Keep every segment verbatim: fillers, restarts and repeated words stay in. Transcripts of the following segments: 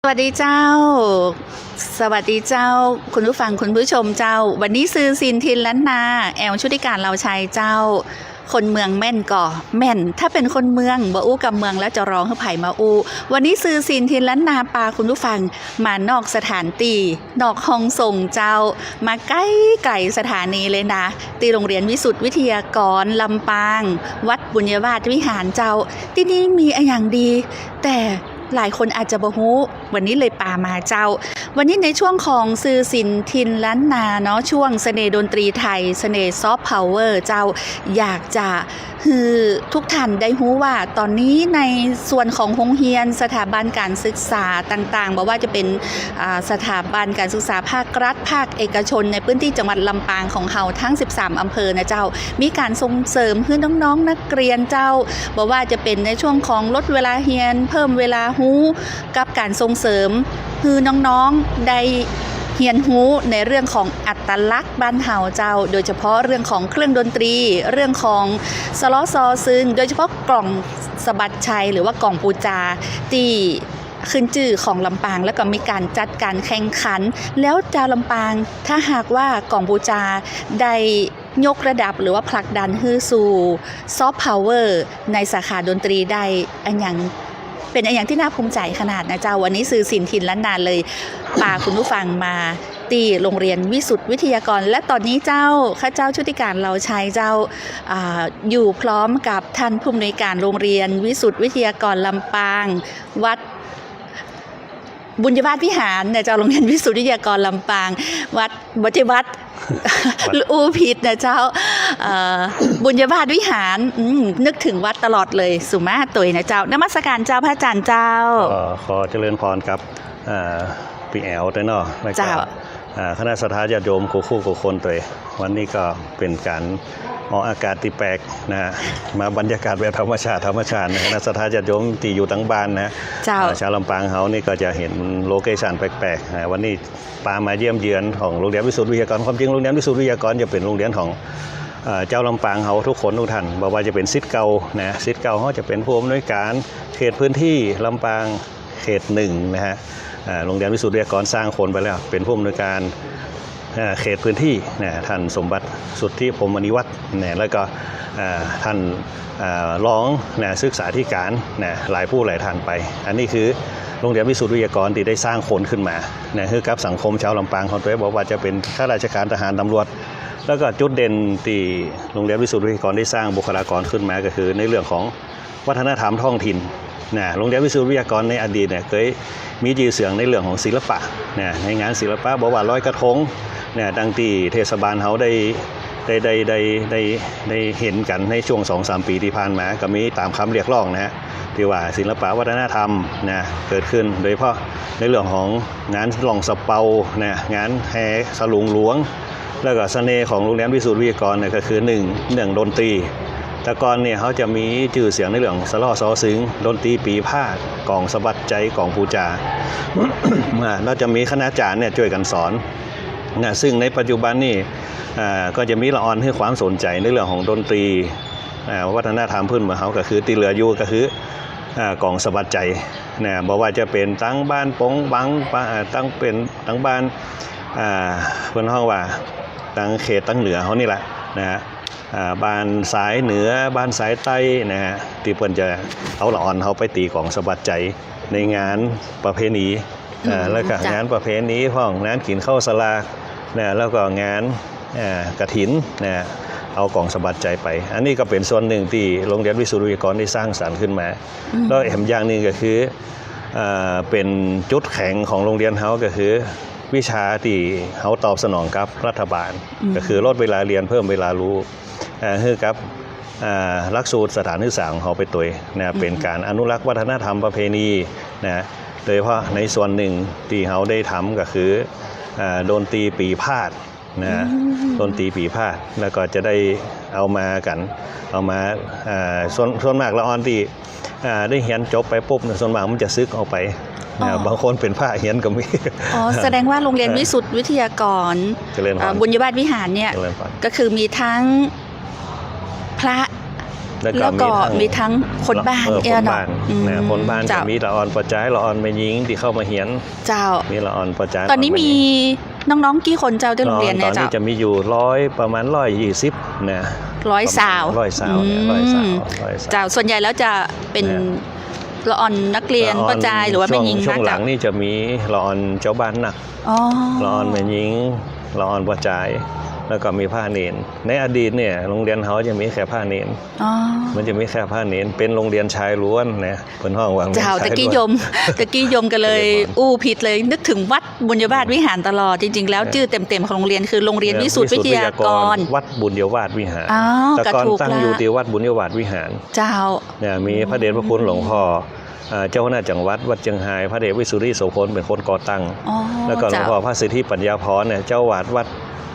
สวัสดีเจ้า สวัสดีเจ้า คุณผู้ฟังคุณผู้ชมเจ้า วันนี้สื่อสินถิ่นล้านนา แอล ชุติการ เลาชัยเจ้า คนเมืองแม่นก่อแม่น ถ้าเป๋นคนเมืองบ่อู้กำเมืองแล้วจะร้องหื้อใผมาอู้ วันนี้สื่อสินถิ่นล้านนาปาคุณผู้ฟังมานอกสถานตี้ นอกห้องส่งเจ้า มาไกลๆ สถานีเลยนะ ตี้โรงเรียนวิสุทธิวิทยากรลำปาง วัดบุญญาวาสวิหารเจ้า ตี้นี่มีอะหยังดี แต่หลายคนอาจจะบ่ฮู้ วันนี้เลยปามาเจ้า วันนี้ในช่วงของสื่อสินถิ่นล้านนาเนาะ ช่วงเสน่ห์ดนตรีไทย เสน่ห์ซอฟต์พาวเวอร์เจ้า อยากจะ หื้อทุกท่านได้ฮู้ว่าต๋อนนี้ในส่วนของโฮงเฮียน สถาบันการศึกษาต่างๆ บ่ว่าจะเป๋น อ่า สถาบันการศึกษาภาครัฐ ภาคเอกชน ในพื้นตี้จังหวัดลำปางของเฮาทั้งสิบสามอำเภอนะเจ้า มีก๋านส่งเสริมหื้อน้องๆ นักเรียนเจ้า บ่ว่าจะเป๋นในช่วงของลดเวลาเฮียน เพิ่มเวลาฮู้ กับก๋านส่งเสริมหื้อน้องๆ ได้เฮียนฮู้ในเรื่องของอัตลักษณ์บ้านเฮาเจ้า โดยเฉพาะเรื่องของเครื่องดนตรี เรื่องของสะเลาะซอซึง โดยเฉพาะกล่องสะบัดชัย หรือว่ากล่องปูจา ตี้ขึ้นจื้อของลำปาง แล้วก็มีก๋านจัดก๋านแข่งขัน แล้วจาวลำปาง ถ้าหากว่ากล่องปูจาได้ ยกระดับหรือว่าผลักดันหื้อสู่ซอฟต์พาวเวอร์ในสาขาดนตรีได้ อะหยัง เป๋นอะหยังตี้น่าภูมิใจ๋ขนาดนะเจ้า วันนี้สื่อสินถิ่นล้านนาเลยปาคุณผู้ฟังมาตี้โรงเรียนวิสุทธิวิทยากร และต๋อนนี้เจ้า ข้าเจ้าชุติการ เลาชัยเจ้า อ่า อยู่พร้อมกับท่านผู้อำนวยการโรงเรียนวิสุทธิวิทยากรลำปาง วัด บุญญาวาสวิหารนะเจ้า โรงเรียนวิสุทธิวิทยากรลำปาง วัด บ่ใจ้วัด อู้ผิดนะเจ้า เอ่อ บุญญาวาสวิหาร อืม นึกเถิงวัดตลอดเลย สุมาตวยนะเจ้า นมัสการเจ้าพระอาจ๋ารย์เจ้า ก็ขอเจริญพรกับ เอ่อ ปี้แอลตวยเนาะ แล้วก็ เจ้า อ่า คณะศรัทธาญาติโยมกู้คู่กู้คนตวย วันนี้ก็เป๋นก๋านออกอากาศตี้แปลกนะฮะ มาบรรยากาศแบบธรรมชาติ ธรรมชาตินะ คณะศรัทธาญาติโยมตี้อยู่ตางบ้านนะ เจ้า อ่า ชาวลำปางเฮานี่ก็จะเห็นโลเคชั่นแปลกๆ นะ วันนี้ปามาเยี่ยมเยือนของโรงเรียนวิสุทธิวิทยากร ความจริงโรงเรียนวิสุทธิวิทยากรจะเป๋นโรงเรียนของ เอ่อ จาวลำปางเฮาทุกคนทุกท่าน บ่ว่าจะเป๋นศิษย์เก่านะ ศิษย์เก่าเฮาจะเป๋นผู้อำนวยการเขตพื้นที่ลำปาง เขตหนึ่งนะฮะ อ่า โรงเรียนวิสุทธิวิทยากรสร้างคนไปแล้ว เป๋นผู้อำนวยการ อ่า เขตพื้นที่นะ ท่านสมบัติสุทธิพรหมนิวัฒน์นะ แล้วก็ อ่า ท่าน อ่า รองนะ ศึกษาธิการนะ หลายผู้หลายท่านไป อันนี้คือโรงเรียนวิสุทธิวิทยากรตี้ได้สร้างคนขึ้นมานะ หื้อกับสังคมจาวลำปางเฮาตวย บ่ว่าจะเป๋นข้าราชการ ทหาร ตำรวจ แล้วก็จุดเด่นตี้โรงเรียนวิสุทธิวิทยากรได้สร้างบุคลากรขึ้นมาก็คือในเรื่องของ วัฒนธรรมท้องถิ่นนะ โรงเรียนวิสุทธิวิทยากรในอดีตเนี่ย เกยมีจื้อเสียงในเรื่องของศิลปะนะ ในงานศิลปะ บ่ว่าลอยกระทงนะ ดังตี้เทศบาลเฮาได้ ได้ ได้ ได้ ได้ ได้เห็นกั๋นในช่วงสองสามปี๋ตี้ผ่านมา ก็มีต๋ามกำเรียกร้องนะ ตี้ว่าศิลปะวัฒนธรรมนะ เกิดขึ้น โดยเฉพาะในเรื่องของงานล่องสะเปานะ งานแห่สลุงหลวง แล้วก็เสน่ห์ของโรงเรียนวิสุทธิวิทยากรเนี่ยก็คือหนึ่ง เรื่องดนตรี แต่ก่อนเนี่ยเฮาจะมีจื้อเสียงในเรื่องสะเลาะซอซึง ดนตรีปี๋พาดย์ ก๋องสะบัดใจ๋ ก๋องปู๋จ๋า อ่า แล้วจะมีคณาจ๋ารย์เนี่ยจ้วยกั๋นสอนนะ ซึ่งในปัจจุบันนี่ อ่า ก็จะมีละอ่อนหื้อความสนใจ๋ในเรื่องของดนตรี อ่า วัฒนธรรมพื้นเมืองเฮาก็คือตี้เหลืออยู่ก็คือ อ่า ก๋องสะบัดใจ๋นะ บ่ว่าจะเป๋นตางบ้านป๋งบัง ปะ อ่า ตางเป๋นตางบ้าน อ่า เปิ้นฮ้องว่าตางเขตตางเหนือเฮานี่แหละนะฮะ อ่า บ้านสายเหนือ บ้านสายใต้นะฮะ ตี้เปิ้นจะเอาละอ่อนเฮาไปตี๋ก๋องสะบัดใจ๋ในงานประเพณี อ่า อืม แล้วก็ เจ้า งานประเพณีพ่อง งานกิ๋นข้าวสลากนะ แล้วก็งาน อ่า กฐินนะ เอาก๋องสะบัดใจ๋ไป อันนี้ก็เป๋นส่วนหนึ่งตี้โรงเรียนวิสุทธิวิทยากรได้สร้างสรรค์ขึ้นมา อืม แล้วแหมอย่างหนึ่งก็คือ อ่า เป๋นจุดแข็งของโรงเรียนเฮาก็คือวิชาตี้เฮาตอบสนองกับรัฐบาล อืม ก็คือลดเวลาเรียน เพิ่มเวลารู้ อ่า หื้อกับ อ่า หลักสูตรสถานศึกษาของเฮาไปตวยนะ อืม เป๋นก๋านอนุรักษ์วัฒนธรรมประเพณีนะ โดยเฉพาะในส่วนหนึ่งตี้เฮาได้ทำก็คือ อ่า ดนตรีปี๋พาดย์ นะ อืม ดนตรีปี๋พาดย์ แล้วก็จะได้เอามากั๋น เอามา อ่า ส่วน ส่วนมากละอ่อนตี้ อ่า ได้เฮียนจบไปปุ๊บเนี่ย ส่วนมากมันจะสึกออกไปนะ อ๋อ บางคนเป๋นพระเฮียนก็มี อ๋อ แสดงว่าโรงเรียน เออ วิสุทธิวิทยากร เจริญพร อ่า บุญญาวาสวิหารเนี่ย เจริญพร ก็คือมีทั้งพระ แล้วก็ แล้วก็ มีตัง มีตังคนบ้าน เออ เอี้ยเนาะ คนบ้าน อืม นะ คนบ้าน เจ้า จะมีละอ่อนป้อจาย ละอ่อนแม่ญิงตี้เข้ามาเฮียน เจ้า มีละอ่อนป้อจาย ต๋อนนี้ ละอ่อนแม่ญิง มีน้องๆ กี่คนเจ้าตี้โฮงเฮียนเนี่ย ต๋อนนี้ เจ้า จะมีอยู่ร้อย ประมาณร้อยยี่สิบนะ ร้อยสาว ประมาณร้อยสาวเนี่ย อืม ร้อยสาว ร้อยสาว เจ้า ส่วนใหญ่แล้วจะเป๋น นะ ละอ่อนนักเฮียน ละอ่อน ป้อจาย หรือว่าแม่ญิง ช่วง ช่วงหลัง นัก นี่จะมีละอ่อนจาวบ้านนัก อ๋อ ละอ่อนแม่ญิง ละอ่อนป้อจาย แล้วก็มีพระเณร ในอดีตเนี่ย โฮงเฮียนเฮาจะมีแค่พระเณร อ๋อ มันจะมีแค่พระเณร เป๋นโฮงเฮียนชายล้วนนะ เปิ้นฮ้องว่าโฮงเฮียนชายล้วน เจ้า ตะกี้โยม ตะกี้โยมก็เลย เจริญพร อู้ผิดเลย นึกเถิงวัดบุญญาวาสวิหารตลอด จริงๆ แล้ว เออ จื้อเต็มๆ ของโฮงเฮียนคือโฮงเฮียนวิสุทธิวิทยากร วิสุทธิวิทยากร วัดบุญญาวาสวิหาร อ้าว แต่ก่อน ก็ถูก ตั้งอยู่ ละ ตี้วัดบุญญาวาสวิหาร เจ้า เนี่ย มีพระเดชพระคุณหลวงพ่อ เอ่อ เจ้าคณะจังหวัดวัดเจียงฮาย พระเดชวิสุทธิโสภณ เป๋นคนก่อตั้ง อ๋อ แล้วก็หลวงพ่อ เจ้า พระสิทธิปัญญาภรณ์เนี่ย เจ้าอาวาสวัด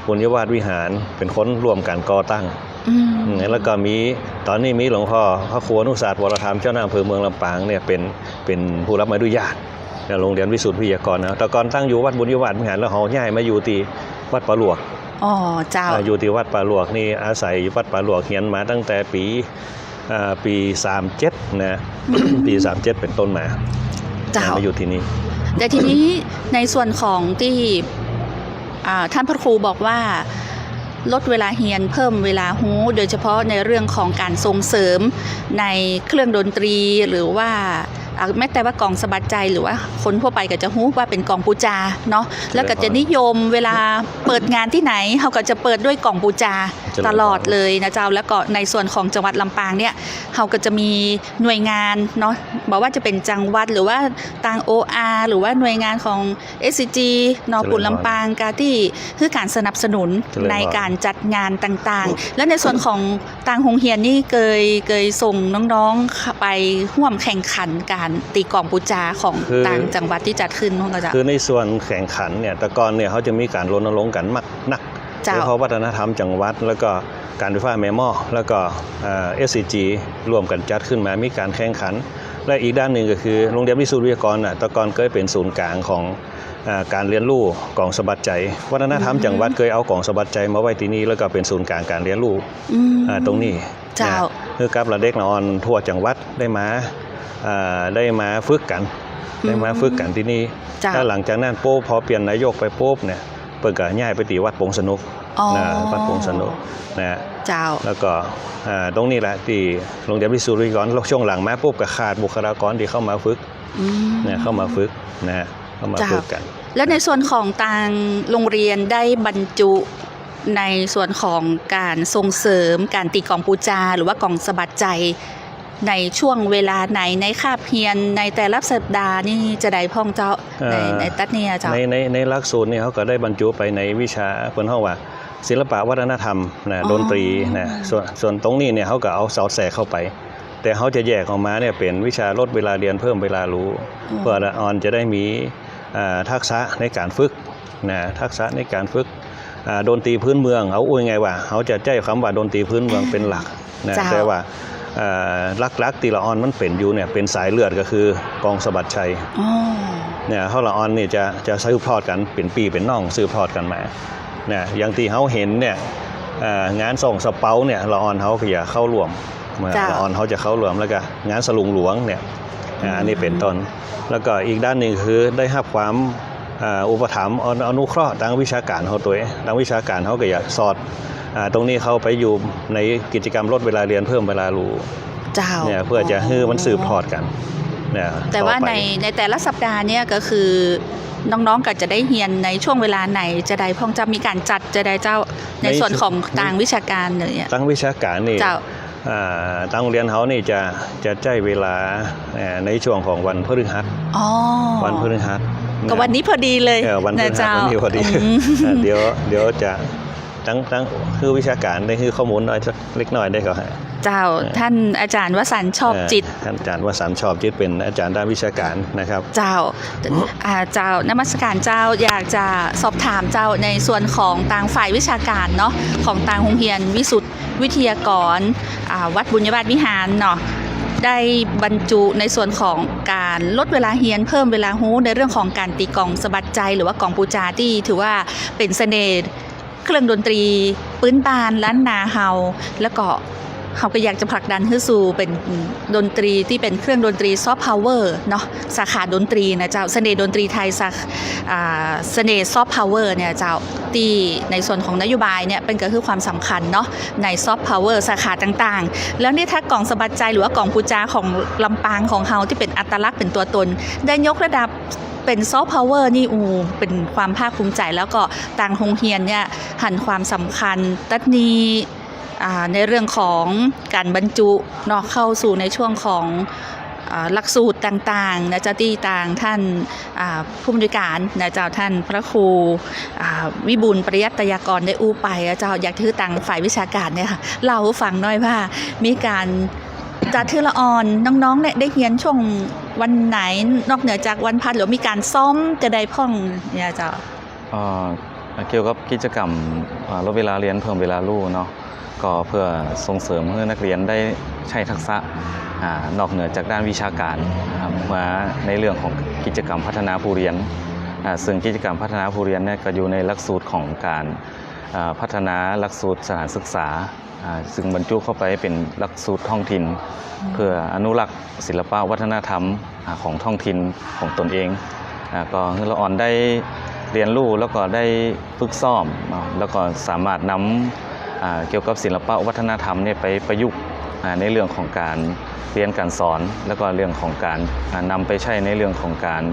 บุญญาวาสวิหาร เป๋นคนร่วมกั๋นก่อตั้ง อืม อืม แล้วก็มี ต๋อนนี้มีหลวงพ่อพระครูอนุศาสตร์ วรธรรม เจ้าคณะอำเภอเมืองลำปางเนี่ย เป๋น เป๋นผู้รับอนุญาต เนี่ย โฮงเฮียนวิสุทธิวิทยากรนะ แต่ก่อนตั้งอยู่วัดบุญญาวาสวิหาร แล้วเฮาย้ายมาอยู่ตี้วัดป่าหลวก อ๋อ เจ้า อ่า อยู่ตี้วัดป่าหลวกนี่ อาศัยอยู่วัดป่าหลวก เฮียนมาตั้งแต่ปี๋ อ่า ปี๋สามเจ็ดนะ อืม ปี๋สามเจ็ดเป๋นต้นมา เจ้า มาอยู่ตี้นี่ แต่ทีนี้ในส่วนของตี้ อ่า ท่านพระครูบอกว่า ลดเวลาเฮียน เพิ่มเวลาฮู้ โดยเฉพาะในเรื่องของการส่งเสริมในเครื่องดนตรี หรือว่า อ่า แม้แต่ว่ากลองสะบัดชัย หรือว่าคนทั่วไปก็จะฮู้ว่าเป๋นกลองปู๋จาเนาะ แล้วก็จะนิยมเวลาเปิดงานตี้ไหน เฮาก็จะเปิดด้วยกลองปู๋จา เจริญพร ตลอดเลยนะเจ้า แล้วก็ในส่วนของจังหวัดลำปางเนี่ย เฮาก็จะมีหน่วยงานเนาะ บ่ว่าจะเป๋นจังหวัด หรือว่าตาง โออาร์ หรือว่าหน่วยงานของ เอสซีจี เนาะ เจริญพร ปู๋ลำปาง กาตี้หื้อก๋านสนับสนุน เจริญพร ในก๋านจัดงานต่างๆ แล้วในส่วนของตางโฮงเฮียนนี่เกย เกยส่งน้องๆ ไปฮ่วมแข่งขันก๋านตี๋กลองปู๋จาของ คือ ตางจังหวัดตี้จัดขึ้นบ้างก็เจ้า คือในส่วนแข่งขันเนี่ย แต่ก่อนเนี่ยเฮาจะมีก๋านรณรงค์กั๋นมากนัก เจ้า โดยเฉพาะวัฒนธรรมจังหวัด แล้วก็ก๋านไฟฟ้าแม่หม้อ แล้วก็ เอ่อ เอสซีจี ร่วมกั๋นจัดขึ้นมา มีก๋านแข่งขัน และอีกด้านนึ่งก็คือโฮงเฮียนวิสุทธิวิทยากรน่ะ แต่ก่อนเกยเป๋นศูนย์ก๋างของ อ่า ก๋านเฮียนฮู้กลองสะบัดชัย วัฒนธรรมจังหวัด อืม เกยเอากลองสะบัดชัยมาไว้ตี้นี่ แล้วก็เป๋นศูนย์ก๋างก๋านเฮียนฮู้ อืม อ่า ตรงนี้ เจ้า นะ หื้อกับละเด็กละอ่อนทั่วจังหวัดได้มา อ่า ได้มาฝึกกั๋น อืม ได้มาฝึกกั๋นตี้นี่ เจ้า แล้วหลังจากนั้นปุ๊บ พอเปลี่ยนนายกไปปุ๊บเนี่ย เปิ้นก็ย้ายไปตี้วัดปงสนุก อ๋อ นะ วัดปงสนุกนะ เจ้า แล้วก็ อ่า ตรงนี้แหละตี้โฮงเฮียนวิสุทธิวิทยากร ช่วงหลังมาปุ๊บก็ขาดบุคลากรตี้เข้ามาฝึก อืม นะ เข้ามาฝึกนะ เข้ามา เจ้า ฝึกกั๋น แล้วในส่วนของตางโฮงเฮียนได้บรรจุในส่วนของก๋านส่งเสริมก๋านตี๋กลองปู๋จา หรือว่ากลองสะบัดชัย ในช่วงเวลาไหน ในคาบเฮียน ในแต่ละสัปดาห์นี่จาใดพ่องเจ้า เอ่อ ใน ในตั๊ดเนี่ยเจ้า ใน ใน ในหลักสูตรนี่เฮาก็ได้บรรจุไปในวิชา เปิ้นฮ้องว่าศิลปะวัฒนธรรมนะ อ๋อ ดนตรีนะ ส่วน ส่วนตรงนี้เนี่ยเฮาก็เอาสอดแทรกเข้าไป แต่เฮาจะแยกออกมาเนี่ยเป๋นวิชาลดเวลาเฮียนเพิ่มเวลาฮู้ อืม เพื่อละอ่อนจะได้มี อ่า ทักษะในก๋านฝึกนะ ทักษะในก๋านฝึก อ่า ดนตรีพื้นเมือง เอาอู้ง่ายๆ ว่าเฮาจะใจ๊กำว่าดนตรีพื้นเมืองเป๋นหลักนะ เจ้า แต่ว่า เอ่อ หลักๆ ตี้ละอ่อนมันเป๋นอยู่เนี่ย เป๋นสายเลือดก็คือกลองสะบัดชัย อ๋อ เนี่ย เฮาละอ่อนนี่จะ จะสืบทอดกั๋นเป๋นปี้เป๋นน้อง สืบทอดกั๋นมา นะ อย่างตี้เฮาหันเนี่ย เอ่อ งานส่องสะเปาเนี่ย ละอ่อนเฮาก็จะเข้าร่วม เจ้า ละอ่อนเฮาจะเข้าร่วม แล้วก็งานสลุงหลวงเนี่ย อ่า อืม อันนี้เป๋นต้น แล้วก็อีกด้านนึ่งคือได้ฮับความ อ่า อุปถัมภ์ อนุ อนุเคราะห์ตางวิชาก๋านเฮาตวย ตางวิชาก๋านเฮาก็จะสอด อ่า ตรงนี้เข้าไปอยู่ในกิจกรรมลดเวลาเฮียนเพิ่มเวลาฮู้ เจ้า เนี่ย เพื่อจะหื้อมันสืบทอดกั๋น เนี่ย แต่ว่า ต่อไป ใน ในแต่ละสัปดาห์เนี่ยก็คือน้องๆ ก็จะได้เฮียนในช่วงเวลาไหนจาใดพ่องเจ้า มีก๋านจัดจาใดเจ้า ใน ในส่วนของ ใน ตางวิชาก๋านเนี่ย ตางวิชาก๋านนี่ เจ้า อ่า ตางโฮงเฮียนเฮานี่จะ จะใจ๊เวลา เอ่อ ในช่วงของวันพฤหัส อ๋อ วันพฤหัส ก็วันนี้พอดีเลย เออ วันพฤหัส นะเจ้า วันนี้พอดี อืม เออ เดี๋ยว เดี๋ยวจะ ตาง ตาง หื้อวิชาก๋านได้หื้อข้อมูลน้อยสักเล็กน้อยได้ก่อ เจ้า เออ ท่านอาจารย์วสันต์ ชอบจิต เออ ท่านอาจารย์วสันต์ ชอบจิต เป๋นอาจารย์ด้านวิชาก๋านนะครับ เจ้า อ่า เจ้า นมัสการเจ้า อยากจะสอบถามเจ้า ในส่วนของตางฝ่ายวิชาก๋านเนาะ ของตางโฮงเฮียนวิสุทธิวิทยากร อ่า วัดบุญญาวาสวิหารเนาะ ได้บรรจุในส่วนของก๋านลดเวลาเฮียนเพิ่มเวลาฮู้ ในเรื่องของก๋านตี๋กลองสะบัดชัย หรือว่ากลองปู๋จา ตี้ถือว่าเป๋นเสน่ห์ เครื่องดนตรีปื๊นบ้านล้านนาเฮา แล้วก็ เขาก็อยากจะผลักดันหื้อสู่เป๋นดนตรีตี้เป๋นเครื่องดนตรีซอฟต์พาวเวอร์เนาะ สาขาดนตรีนะเจ้า เสน่ห์ดนตรีไทย สา อ่า เสน่ห์ซอฟต์พาวเวอร์เนี่ยเจ้า ตี้ในส่วนของนโยบายเนี่ยเปิ้นก็หื้อความสำคัญเนาะ ในซอฟต์พาวเวอร์สาขาต่างๆ แล้วนี่ถ้ากล่องสะบัดชัยหรือว่ากล่องปูจาของลำปางของเฮาตี้เป๋นอัตลักษณ์เป๋นตั๋วตน ได้ยกระดับเป๋นซอฟต์พาวเวอร์นี่ อู้ เป๋นความภาคภูมิใจ๋ แล้วก็ตางโฮงเฮียนเนี่ยหันความสำคัญตั๊ดนี้ อ่า ในเรื่องของก๋านบรรจุเนาะ เข้าสู่ในช่วงของ อ่า หลักสูตรต่างๆ นะเจ้า ตี้ตางท่าน อ่า ผู้อำนวยก๋านนะเจ้า ท่านพระครู อ่า วิบูลย์ปริยัตยากรได้อู้ไปนะเจ้า อยากหื้อตางฝ่ายวิชาก๋านเนี่ยค่ะ เล่าหื้อฟังหน้อยว่ามีก๋านจัดหื้อละอ่อน น้องๆ เนี่ยได้เฮียนช่วงวันไหน นอกเหนือจากวันพัด หรือว่ามีก๋านซ้อมจะใดพ่องเนี่ยเจ้า เอ่อ เกี่ยวกับกิจกรรม เอ่อ ลดเวลาเฮียนเพิ่มเวลาฮู้เนาะ ก็เพื่อส่งเสริมหื้อนักเฮียนได้ใช้ทักษะ อ่า นอกเหนือจากด้านวิชาก๋านนะครับ มาในเรื่องของกิจกรรมพัฒนาผู้เฮียน อ่า ซึ่งกิจกรรมพัฒนาผู้เฮียนเนี่ยก็อยู่ในหลักสูตรของก๋าน อ่า พัฒนาหลักสูตรสถานศึกษา อ่า ซึ่งบรรจุเข้าไปเป๋นหลักสูตรท้องถิ่น อืม เพื่ออนุรักษ์ศิลปะวัฒนธรรม อ่า ของท้องถิ่นของตนเอง อ่า ก็หื้อละอ่อนได้เฮียนฮู้ แล้วก็ได้ฝึกซ้อมเนาะ แล้วก็สามารถนำ อ่า เกี่ยวกับศิลปะวัฒนธรรมเนี่ยไปประยุกต์ อ่า ในเรื่องของก๋านเฮียนก๋านสอน แล้วก็เรื่องของก๋าน อ่า นำไปใช้ในเรื่องของก๋าน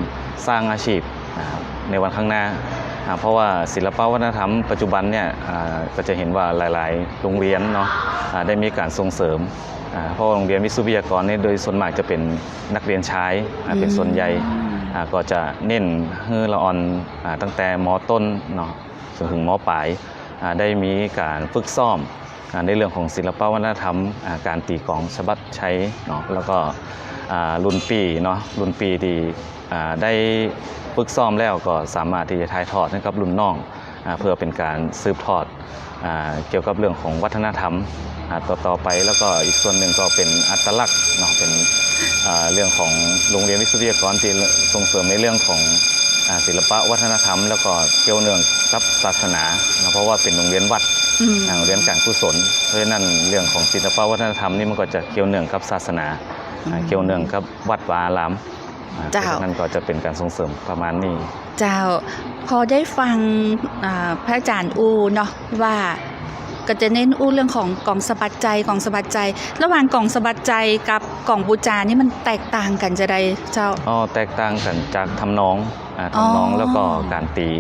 สร้างอาชีพ อ่า ในวันข้างหน้า อ่า เพราะว่าศิลปะวัฒนธรรมปัจจุบันเนี่ย อ่า ก็จะเห็นว่าหลายๆ โฮงเฮียนเนาะ อ่า ได้มีก๋านส่งเสริม อ่า เพราะว่าโฮงเฮียนวิศววิทยากรเนี่ยโดยส่วนมากจะเป๋นนักเฮียนชาย อ่า เป๋นส่วนใหญ่ อืม อ่า ก็จะเน้นหื้อละอ่อน อ่า ตั้งแต่ ม.ต้น เนาะ จนถึง ม.ปลาย อ่า ได้มีก๋านฝึกซ้อม อ่า ในเรื่องของศิลปะวัฒนธรรม อ่า ก๋านตี๋กลองสะบัดชัยเนาะ แล้วก็ อ่า รุ่นปี้เนาะ รุ่นปี้ตี้ อ่า ได้ฝึกซ้อมแล้วก็สามารถตี้จะถ่ายทอดหื้อกับรุ่นน้อง อ่า เพื่อเป๋นก๋านสืบทอด อ่า เกี่ยวกับเรื่องของวัฒนธรรม อ่า ต่อๆ ไป แล้วก็อีกส่วนหนึ่งก็เป๋นอัตลักษณ์เนาะ เป๋น อ่า เรื่องของโฮงเฮียนวิศววิทยากรตี้ส่งเสริมในเรื่องของ อ่า ศิลปะวัฒนธรรม แล้วก็เกี่ยวเนื่องกับศาสนาเนาะ เพราะว่าเป๋นโฮงเฮียนวัด อืม อ่า โฮงเฮียนก๋านกุศล เพราะฉะนั้นเรื่องของศิลปะวัฒนธรรมนี่มันก็จะเกี่ยวเนื่องกับศาสนา อ่า อืม เกี่ยวเนื่องกับวัดวาอาราม อ่า เจ้า เพราะฉะนั้นก็จะเป๋นก๋านส่งเสริมประมาณนี้ เจ้า พอได้ฟัง อ่า พระอาจ๋ารย์อู้เนาะ ว่าก็จะเน้นอู้เรื่องของกลองสะบัดชัย กลองสะบัดชัย ระหว่างกลองสะบัดชัยกับกลองปูจานี่มันแตกต่างกั๋นจะใดเจ้า อ๋อ แตกต่างกั๋นจากทำนอง อ่า ทำนอง อ๋อ แล้วก็ก๋านตี๋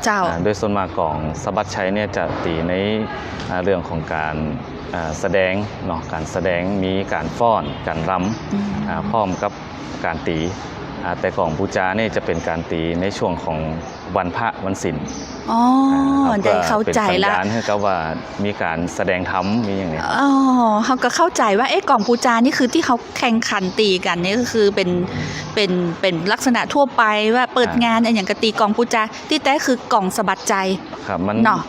เจ้า อ่า โดยส่วนมากกลองสะบัดชัยเนี่ยจะตี๋ใน อ่า เรื่องของก๋าน อ่า แสดงเนาะ ก๋านแสดง มีก๋านฟ้อน ก๋านรำ อืม อ่า พร้อมกับก๋านตี๋ อ่า แต่กลองปูจาเนี่ยจะเป๋นก๋านตี๋ในช่วงของวันพระวันศีล อ๋อ อ่า ครับ ได้เข้าใจ๋ละ เป๋นสัญญาณหื้อกับว่ามีก๋านแสดงธรรม มีอย่างนี้ อ๋อ เฮาก็เข้าใจ๋ว่า เอ๊ะ กลองปูจานี่คือตี้เฮาแข่งขันตี๋กั๋นนี่ก็คือเป๋น เป๋น เป๋นลักษณะทั่วไปว่าเปิด อ่า งานอะหยังก็ตี๋กลองปูจา ตี้แต๊คือกลองสะบัดชัย ครับ มัน เนาะ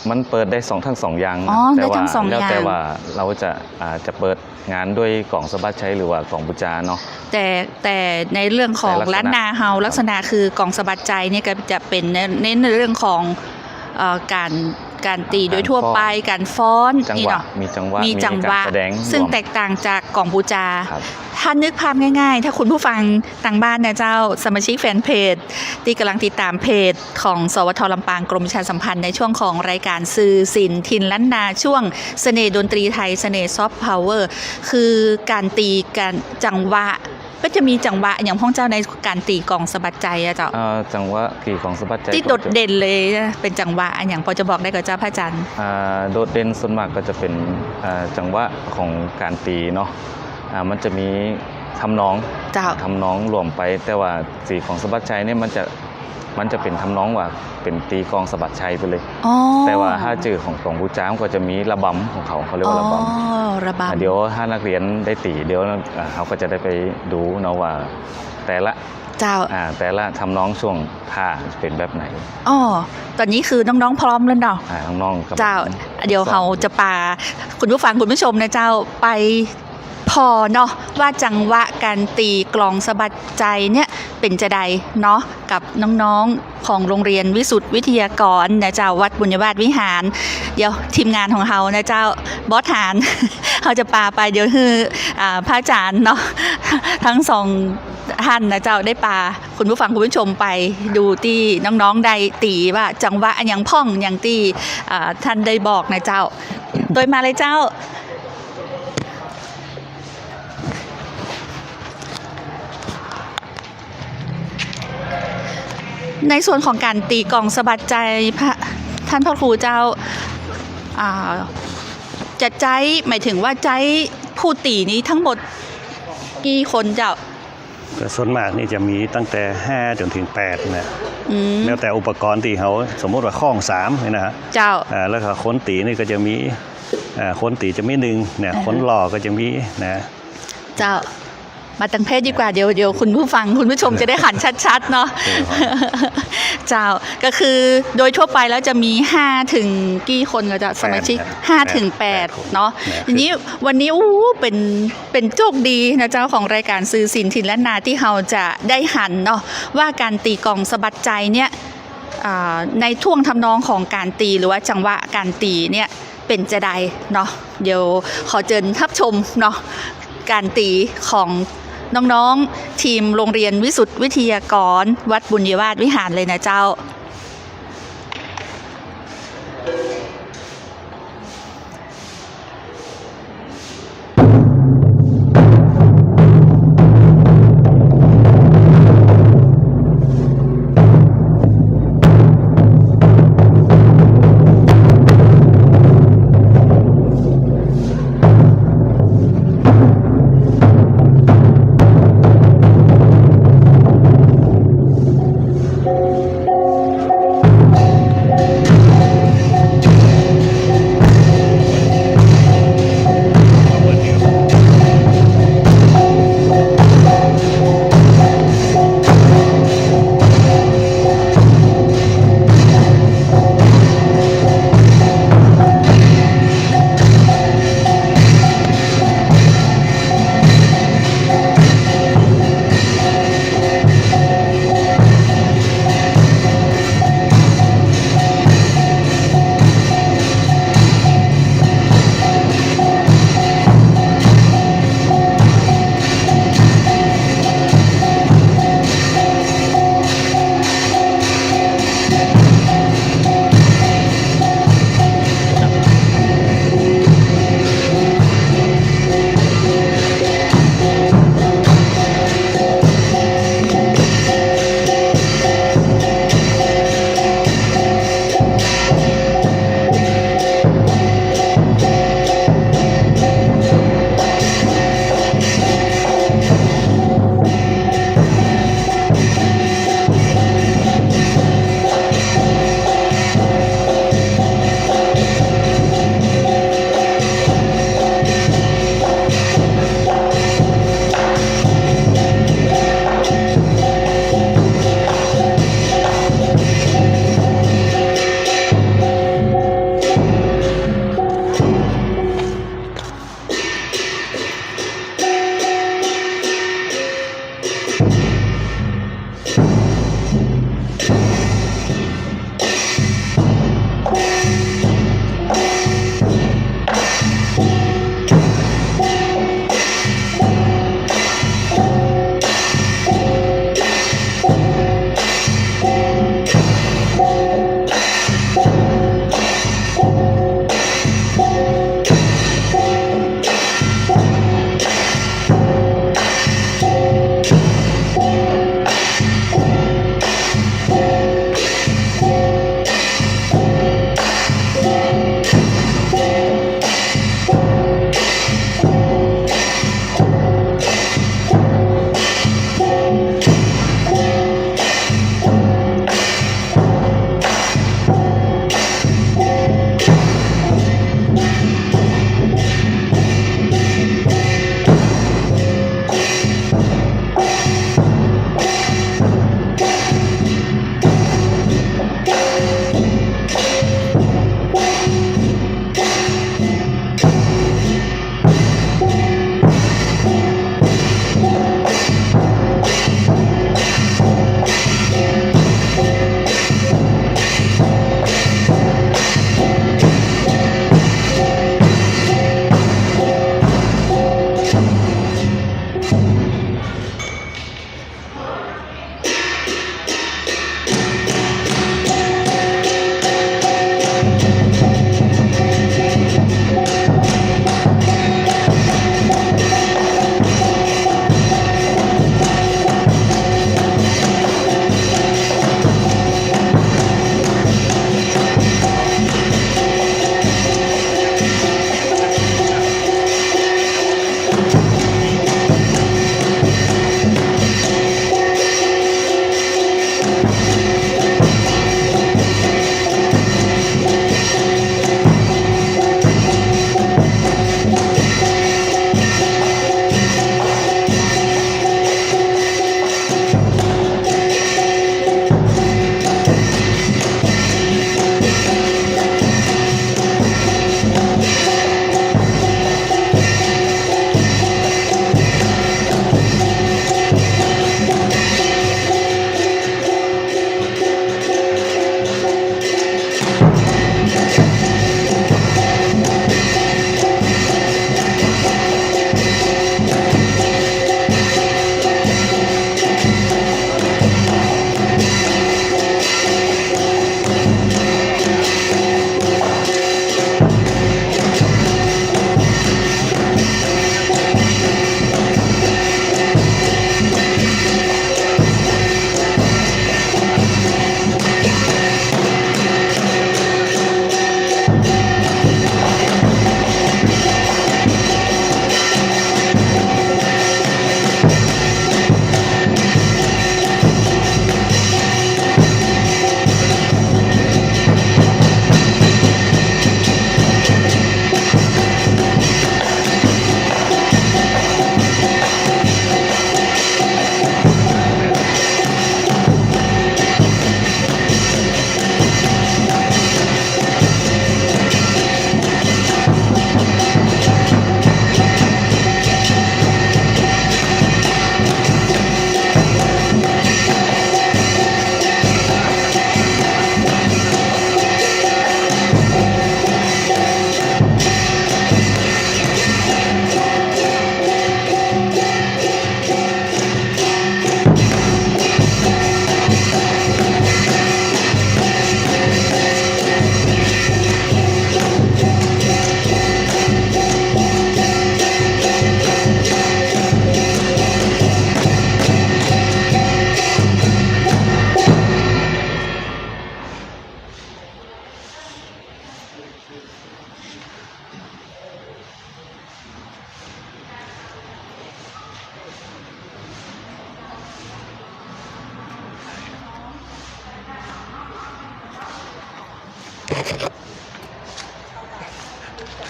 มันเปิดได้สอง ทั้งสองอย่างนะ อ๋อ ได้ทั้งสองอย่าง แต่ว่าแล้วแต่ว่าเฮาจะ อ่า จะเปิดงานด้วยกลองสะบัดชัยหรือว่ากลองปูจาเนาะ แต่ แต่ในเรื่องของ แต่ลักษณะ ล้านนาเฮา ครับ ลักษณะคือกลองสะบัดชัยเนี่ยก็จะเป๋นใน ในเรื่องของ เอ่อ ก๋าน ก๋านตี๋โดยทั่วไป ก๋านฟ้อน ก๋านฟ้อน จังหวะ นี่เนาะ มีจังหวะ มีจังหวะ มีก๋านแสดง ซึ่ง รวม แตกต่างจากกลองปูจา ครับ ถ้านึกภาพง่ายๆ ถ้าคุณผู้ฟังตางบ้านนะเจ้า สมาชิกแฟนเพจ ตี้ก่ำลังติดต๋ามเพจของ สวท ลำปาง กรมประชาสัมพันธ์ ในช่วงของรายก๋านสื่อศิลป์ถิ่นล้านนา ช่วงเสน่ห์ดนตรีไทย เสน่ห์ซอฟต์พาวเวอร์ คือก๋านตี๋ ก๋านจังหวะ ก็จะมีจังหวะอะหยังพ่องเจ้าในก๋านตี๋กลองสะบัดชัยอะเจ้า เอ่อ จังหวะตี๋กลองสะบัดชัย ตี้โดดเด่นเลยนะ เป๋นจังหวะอะหยังพอจะบอกได้ก่อเจ้าพระอาจ๋ารย์ อ่า โดดเด่นส่วนมากก็จะเป๋น อ่า จังหวะของก๋านตี๋เนาะ อ่า มันจะมีทำนอง เจ้า ทำนองรวมไป แต่ว่าตี๋กลองสะบัดชัยเนี่ยมันจะ มันจะเป๋นทำนองว่าเป๋นตี๋กลองสะบัดชัยไปเลย อ๋อ แต่ว่าถ้าจื้อของกลองปูจามันก็จะมีระบำของเขา เขาเรียกว่าระบำ อ๋อ ระบำ อ่า เดี๋ยวถ้านักเฮียนได้ตี๋ เดี๋ยว อ่า เฮาก็จะได้ไปดูเนาะว่าแต่ละ เจ้า อ่า แต่ละทำนองช่วงท่าเป๋นแบบไหน อ๋อ ต๋อนนี้คือน้องๆ พร้อมแล้วเนาะ อ่า น้องๆ ครับ เจ้า เดี๋ยวเฮาจะปาคุณผู้ฟังคุณผู้ชมนะเจ้า ไป ผ่อเนาะ ว่าจังหวะก๋านตี๋กลองสะบัดใจ๋เนี่ยเป๋นจาใดเนาะ กับน้องๆ ของโรงเรียนวิสุทธิวิทยากรนะเจ้า วัดบุญญาวาสวิหาร เดี๋ยวทีมงานของเฮานะเจ้า บอสหาน เฮาจะปาไป เดี๋ยวหื้อ อ่า พระอาจ๋ารย์เนาะ ตึงสองต้านนะเจ้า ได้ปาคุณผู้ฟังคุณผู้ชมไปดูตี้น้องๆ ได้ตี๋ว่าจังหวะอะหยังพ่องอย่างตี้ อ่า ต้านได้บอกนะเจ้า โตยมาเลยเจ้า ในส่วนของก๋านตี๋กลองสะบัดใจ๋ พระ ต้านพระครูเจ้า อ่า จะใจ๊ หมายถึงว่าใจ๊ผู้ตี๋นี้ตึงหมดกี่คนเจ้า ก็ส่วนมากนี่จะมีตั้งแต่ห้าจ๋นเถิงแปดนะ อืม แล้วแต่อุปกรณ์ตี้เฮา สมมุติว่าค้องสามนี่นะฮะ เจ้า อ่า แล้วก็คนตี๋นี่ก็จะมี อ่า คนตี๋จะมีนึ่งเนี่ย อ่าฮะ คนหล่อก็จะมีนะ เจ้า มาตังเพศดีกว่า เดี๋ยว เดี๋ยวคุณผู้ฟังคุณผู้ชมจะได้หันชัดๆ เนาะ เออ เจ้า ก็คือโดยทั่วไปแล้วจะมีห้าถึงกี่คนก็เจ้า สมาชิก แปดครับ ห้าถึงแปด แปดคน เนาะ นะ ทีนี้วันนี้ อู้ เป๋น เป๋นโจคดีนะเจ้า ของรายก๋านสื่อสินถิ่นล้านนาตี้เฮาจะได้หันเนาะ ว่าก๋านตี๋กลองสะบัดใจ๋เนี่ย อ่า ในท่วงทำนองของก๋านตี๋หรือว่าจังหวะก๋านตี๋เนี่ยเป๋นจาใดเนาะ เดี๋ยวขอเจิญฮับชมเนาะ ก๋านตี๋ของน้องๆ ทีมโรงเรียนวิสุทธิวิทยากร วัดบุญญาวาสวิหารเลยนะเจ้า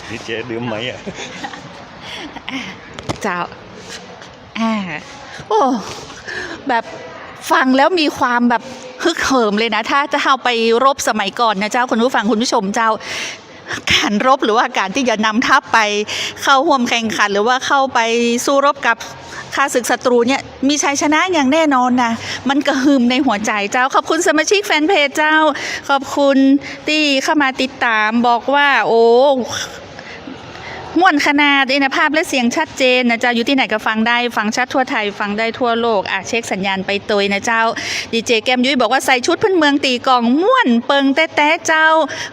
นี่เจ๊ดื่มไหมอะ เจ้า อ่า โอ้ แบบฟังแล้วมีความแบบฮึกเหิมเลยนะ ถ้าจะเอาไปรบสมัยก่อนนะเจ้า คุณผู้ฟังคุณผู้ชมเจ้า ก๋านรบหรือว่าก๋านตี้จะนำทัพไปเข้าฮ่วมแข่งขัน หรือว่าเข้าไปสู้รบกับข้าศึกศัตรูเนี่ย มีชัยชนะอย่างแน่นอนนะ มันกระหึ่มในหัวใจเจ้า ขอบคุณสมาชิกแฟนเพจเจ้า ขอบคุณตี้เข้ามาติดตาม บอกว่า โอ้ ม่วนขนาด เอกภาพและเสียงชัดเจนนะเจ้า อยู่ตี้ไหนก็ฟังได้ ฟังชัดทั่วไทย ฟังได้ทั่วโลก อ่ะ เช็คสัญญาณไปตวยนะเจ้า ดีเจแก้มยุ้ยบอกว่าใส่ชุดพื้นเมืองตี๋ก๋องม่วนเปิงแต๊ๆ เจ้า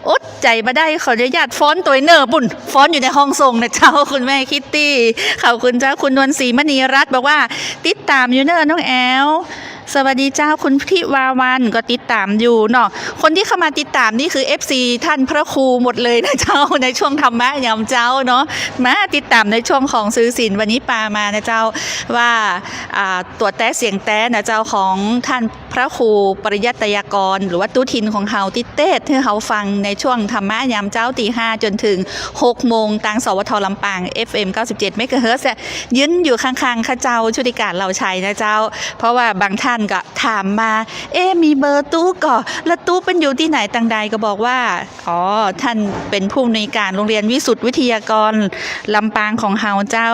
อดใจ๋บ่ได้ ขออนุญาตฟ้อนตวยเน่อ ปุ้น ฟ้อนอยู่ในห้องส่งนะเจ้า คุณแม่คิตตี้ ขอบคุณเจ้า คุณนวลศรีมณีรัตน์บอกว่าติดต๋ามอยู่เน่อน้องแอ๋ว สวัสดีเจ้า คุณทิวาวันก็ติดต๋ามอยู่เนาะ คนตี้เข้ามาติดต๋ามนี่คือ เอฟซี ท่านพระครูหมดเลยนะเจ้า ในช่วงธรรมะยามเจ๊าเนาะ มาติดต๋ามในช่วงของสื่อศิลป์วันนี้ปามานะเจ้า ว่า อ่า ตั๋วแต๊เสียงแต๊นะเจ้า ของท่านพระครูปริยัตยากร หรือว่าตุ๊ทินของเฮาตี้เตสน์หื้อเฮาฟังในช่วงธรรมะยามเจ๊าตี๋ห้าจ๋นเถิงหกโมง ตาง สวท ลำปาง เอฟเอ็ม เก้าสิบเจ็ด เมกะเฮิรตซ์ ยืนอยู่ข้างๆ ข้าเจ้าชุติการเหล่าชัยนะเจ้า เพราะว่าบางท่านก็ ถามมา เอ๊ะ มีเบอร์ตุ๊ก่อ แล้วตุ๊เปิ้นอยู่ตี้ไหนตางใด ก็บอกว่า อ๋อ ท่านเป๋นผู้อำนวยการโรงเรียนวิสุทธิวิทยากรลำปางของเฮาเจ้า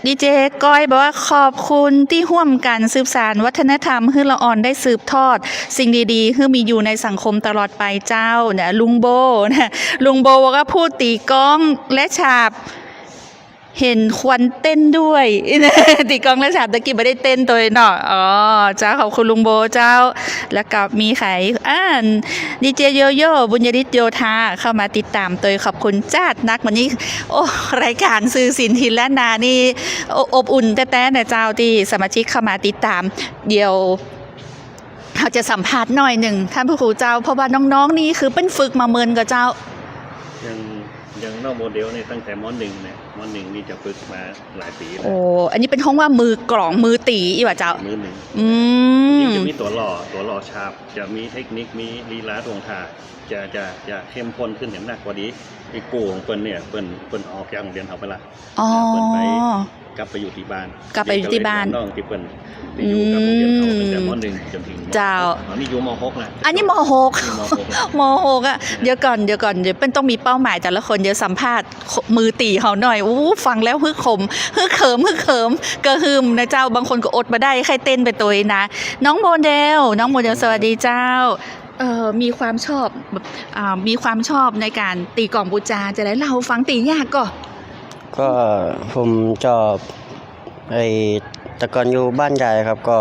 ดีเจก้อยบอกว่า ขอบคุณตี้ฮ่วมกั๋นสืบสานวัฒนธรรม หื้อละอ่อนได้สืบทอดสิ่งดีๆ หื้อมีอยู่ในสังคมตลอดไปเจ้า เนี่ย ลุงโบ นะ ลุงโบบอกว่า ผู้ตี๋ก๊องและฉาบ เห็นควรเต้นด้วย ตี๋ก๊องและฉาบตะกี้บ่ได้เต้นตวยเนาะ อ๋อ เจ้า ขอบคุณลุงโบเจ้า แล้วก็มีใผ อ่า ดีเจโยโย่ บุญยฤทธิ์โยธา เข้ามาติดต๋ามตวย ขอบคุณจ๊าดนัก วันนี้ โอ้ รายก๋านสื่อศิลป์ถิ่นล้านนานี่ โอ้ อบอุ่นแต๊ๆ นะเจ้า ตี้สมาชิกเข้ามาติดต๋าม เดี๋ยว เฮาจะสัมภาษณ์หน้อยนึ่ง ท่านพระครูเจ้า เพราะว่าน้องๆ นี่คือเปิ้นฝึกมาเมินก่อเจ้า อย่าง อย่างน้องโมเดลนี่ตั้งแต่ ม.หนึ่ง เนี่ย ม.หนึ่ง นี่จะฝึกมาหลายปี๋แล้ว โอ้ อันนี้เปิ้นฮ้องว่ามือกลอง มือตี๋ อี้หว่าเจ้า มือหนึ่ง อืม ยิ่งจะมีตั๋วหล่อ ตั๋วหล่อฉาบ จะมีเทคนิค มีลีลาท่วงท่า จะ จะ จะเข้มข้นขึ้นอย่างนักกว่าดี ตี้กู้ของเปิ้นเนี่ย เปิ้น เปิ้นออกจากโรงเรียนเฮาไปละ อ๋อ เปิ้นไป กลับไปอยู่ตี้บ้าน กลับไปอยู่ตี้บ้าน เปิ้นก็เลยเป๋นน้องตี้เปิ้นไปอยู่กับโรงเรียนเฮาตั้งแต่ ม.หนึ่ง จ๋นเถิง เจ้า อันนี้อยู่ ม.หก นะ อันนี้ ม.หก นี่ ม.หก แล้ว ม.หก อะ เดี๋ยวก่อน เดี๋ยวก่อน เดี๋ยวเปิ้นต้องมีเป้าหมายแต่ละคน เดี๋ยวสัมภาษณ์มือตี๋เฮาหน้อย อู้ ฟังแล้วฮึกเหิม ฮึกเหิม ฮึกเหิม กระหึ่มนะเจ้า บางคนก็อดบ่ได้ ใค่เต้นไปตวยนะ น้องโมเดล น้องโมเดล สวัสดีเจ้า เอ่อ มีความชอบแบบ อ่า มีความชอบในก๋านตี๋ก๋องปู๋จา จะได้เล่าหื้อฟัง ตี๋ยากก่อ ก็ผมชอบ ไอ้ แต่ก่อนอยู่บ้านยายครับ ก็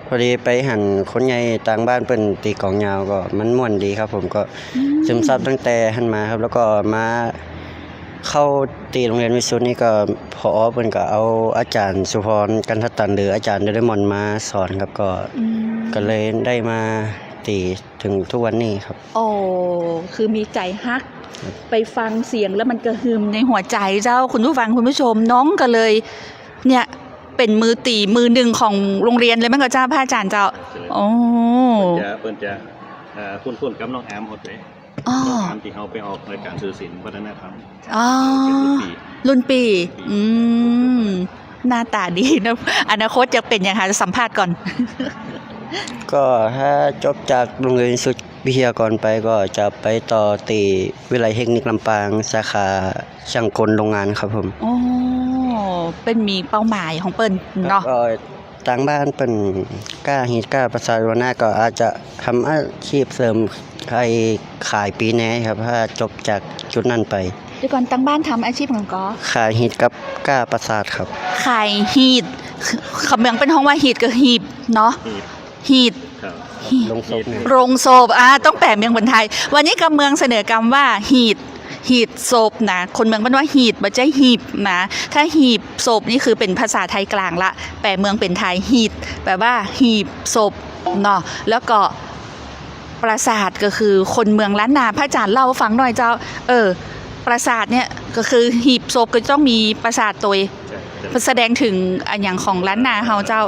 พอดีไปหันคนใหญ่ต่างบ้านเปิ้นตี๋ก๋องยาว ก็มันม่วนดีครับ ผมก็ อืม ซึมซับตั้งแต่หั้นมาครับ แล้วก็มาเข้าตี๋โรงเรียนวิสุทธิ์นี่ก็ ผอ.เปิ้นก็เอาอาจ๋ารย์สุพร กันทตัน หรืออาจ๋ารย์โดเรมอนมาสอนครับ ก็ อืม ก็เลยได้มาตี๋ เถิงทุกวันนี้ครับ โอ้ คือมีใจ๋ฮัก ครับ ไปฟังเสียงแล้วมันกระหึ่มในหัวใจเจ้า คุณผู้ฟังคุณผู้ชม น้องก็เลย เนี่ย เป๋นมือตี๋มือหนึ่งของโรงเรียนเลยแม่นก่อเจ้า พระอาจ๋ารย์เจ้า ใช่ โอ้ เปิ้นจะ เปิ้นจะ เอ่อ คุ้นๆ กับน้องอามหมดเลย อ๋อ น้องอามตี้เฮาไปออกรายก๋านสื่อศิลป์วัฒนธรรม อ๋อ เปิ้นรุ่นปี้ รุ่นปี้ อืม หน้าต๋าดีนะ อนาคตจะเป๋นหยัง หาสัมภาษณ์ก่อน ก็ถ้าจบจากโรงเรียนวิสุทธิวิทยากรไปก็จะไปต่อตี้วิทยาลัยเทคนิคลำปาง สาขาช่างกลโรงงานครับผม อ๋อ เปิ้นมีเป้าหมายของเปิ้นเนาะ ก็ ตางบ้านเปิ้นก้าฮีทก้าประสาท หัวหน้าก็อาจจะทำอาชีพเสริม ไอ้ ขายปี้แหนครับ ถ้าจบจากจุดนั้นไป เดี๋ยวก่อน ตางบ้านทำอาชีพหยังก่อ ขายฮีทกับก้าประสาทครับ ขายฮีท กำเมืองเปิ้นฮ้องว่าฮีทก็หีบเนาะ หีบ ฮีท ครับ ฮีท โลงศพเนี่ย โลงศพ อ่า ต้องแป๋เมืองเป๋นไทย วันนี้กำเมืองเสนอกำว่าฮีท หีบศพนะ คนเมืองเปิ้นว่าหีบ บ่ใจ้หีบนะ ถ้าหีบศพนี่คือเป๋นภาษาไทยกลางละ แป๋เมืองเป๋นไทย หีท แป๋ว่าหีบศพเนาะ แล้วก็ปราสาทก็คือคนเมืองล้านนา พระอาจ๋ารย์เล่าหื้อฟังหน้อยเจ้า เออ ปราสาทเนี่ยก็คือหีบศพก็ต้องมีปราสาทตวย ใช่ แสดงเถิงอะหยังของล้านนาเฮาเจ้า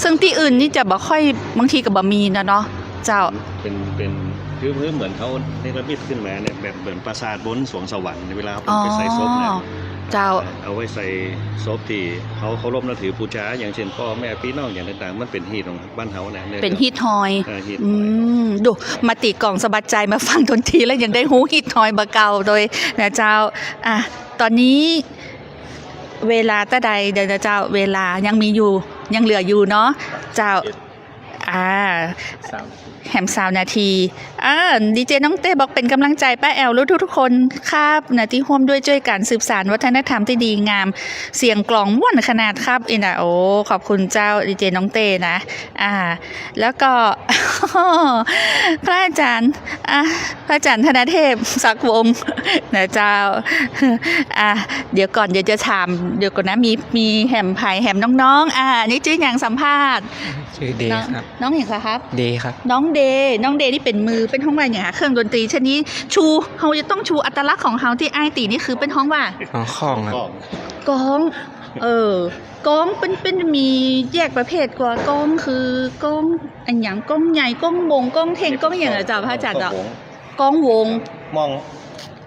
ซึ่งตี้อื่นนี่จะบ่ค่อย บางทีก็บ่มีนะเนาะ เจ้า เป๋น เป๋น คือ คือเหมือนเขาเนรมิตขึ้นมาเนี่ย แบบเหมือนปราสาทบนสวงสวรรค์ เวลาเปิ้นไปใส่ศพเนี่ย อ๋อ เจ้า เอาไว้ใส่ศพตี้เขาเคารพนับถือบูชา อย่างเช่นป้อแม่ปี้น้องอย่างต่างๆ มันเป๋นฮีตของบ้านเฮานะ เป๋นฮีตฮอย เออ ฮีตฮอย อืม ดู มาตี๋กล่องสะบัดใจ๋ มาฟังดนตรีแล้วยังได้ฮู้ฮีตฮอยบ่าเก่าโดยนะเจ้า อ่ะ ต๋อนนี้เวลาเต้าใดเดี๋ยวนะเจ้า เวลายังมีอยู่ ยังเหลืออยู่เนาะ เจ้า อ่า สาม แหมสามนาที อ่า ดีเจน้องเต้บอกเป๋นก๋ำลังใจ๋ป้าแอ๋วและทุกๆ คนครับนะ ตี้ฮ่วมด้วยจ้วยกั๋นสืบสานวัฒนธรรมตี้ดีงาม เสียงกลองม่วนขนาดครับ อี้นะ โอ้ ขอบคุณเจ้า ดีเจน้องเต้นะ อ่า แล้วก็ พระอาจ๋ารย์ อ่ะ พระอาจ๋ารย์ธนเทพ ศักดิ์วงศ์ นะเจ้า อ่ะ เดี๋ยวก่อน เดี๋ยวจะถาม เดี๋ยวก่อนนะ มี มีแหมใผ แหมน้องๆ อ่ะ อันนี้จื้อหยัง สัมภาษณ์ จื้อเดย์ น้อง ครับ น้องหยังคะครับ เดย์ครับ น้องเดย์ น้องเดย์นี่เป๋นมือ เปิ้นฮ้องว่าหยังคะ เครื่องดนตรีชนิด ชู เฮาจะต้องชูอัตลักษณ์ของเฮาตี้อ้ายตี๋นี่คือเปิ้นฮ้องว่า อ๋อ ค้องครับ ค้อง เออ ค้องเปิ้น เปิ้นมีแยกประเภทกว่า ค้องคือค้องอะหยัง ค้องใหญ่ ค้องวง ค้องเท่ง ค้องหยังอะเจ้า พระอาจ๋ารย์เจ้า ค้องวง ค้องวง มอง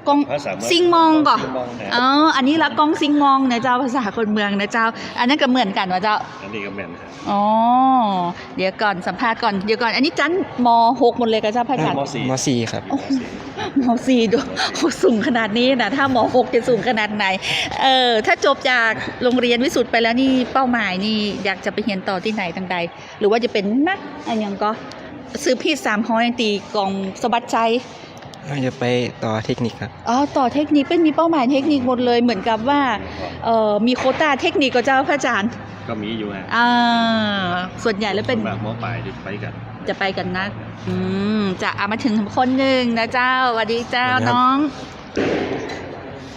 ค้อง ภาษาเมือง ซิงมองก่อ ซิงมองนะ อ๋อ อันนี้ละค้องซิงมองนะเจ้า ภาษาคนเมืองนะเจ้า อันนั้นก็เหมือนกั๋นวะเจ้า อันนี้ก็เหมือนกั๋น อ๋อ เดี๋ยวก่อน สัมภาษณ์ก่อน เดี๋ยวก่อน อันนี้จั้น ม.หก หมดเลยก่อเจ้า พระอาจ๋ารย์ ม.สี่ ม.สี่ ครับ โอ้โห ม.สี่ ดู โอ้โห สูงขนาดนี้นะ ถ้า ม.หก จะสูงขนาดไหน เออ ถ้าจบจากโรงเรียนวิสุทธิ์ไปแล้วนี่ เป้าหมายนี่อยากจะไปเฮียนต่อตี้ไหนตางใด หรือว่าจะเป๋นนักอะหยังก่อ สืบฮีตสามฮ้อย ตี๋กล่องสะบัดใจ๋ น่าจะไปต่อเทคนิคครับ อ๋อ ต่อเทคนิค เปิ้นมีเป้าหมายเทคนิคหมดเลย เหมือนกับว่า เอ่อ มีโควต้าเทคนิคก่อเจ้า พระอาจ๋ารย์ ก็มีอยู่ฮะ อ่า ส่วนใหญ่แล้วเป๋น ส่วนมาก ม.ปลายจะไปกั๋น จะไปกั๋นนัก อืม จะเอามาเถิงคนนึ่งนะเจ้า สวัสดีเจ้า สวัสดีครับ น้อง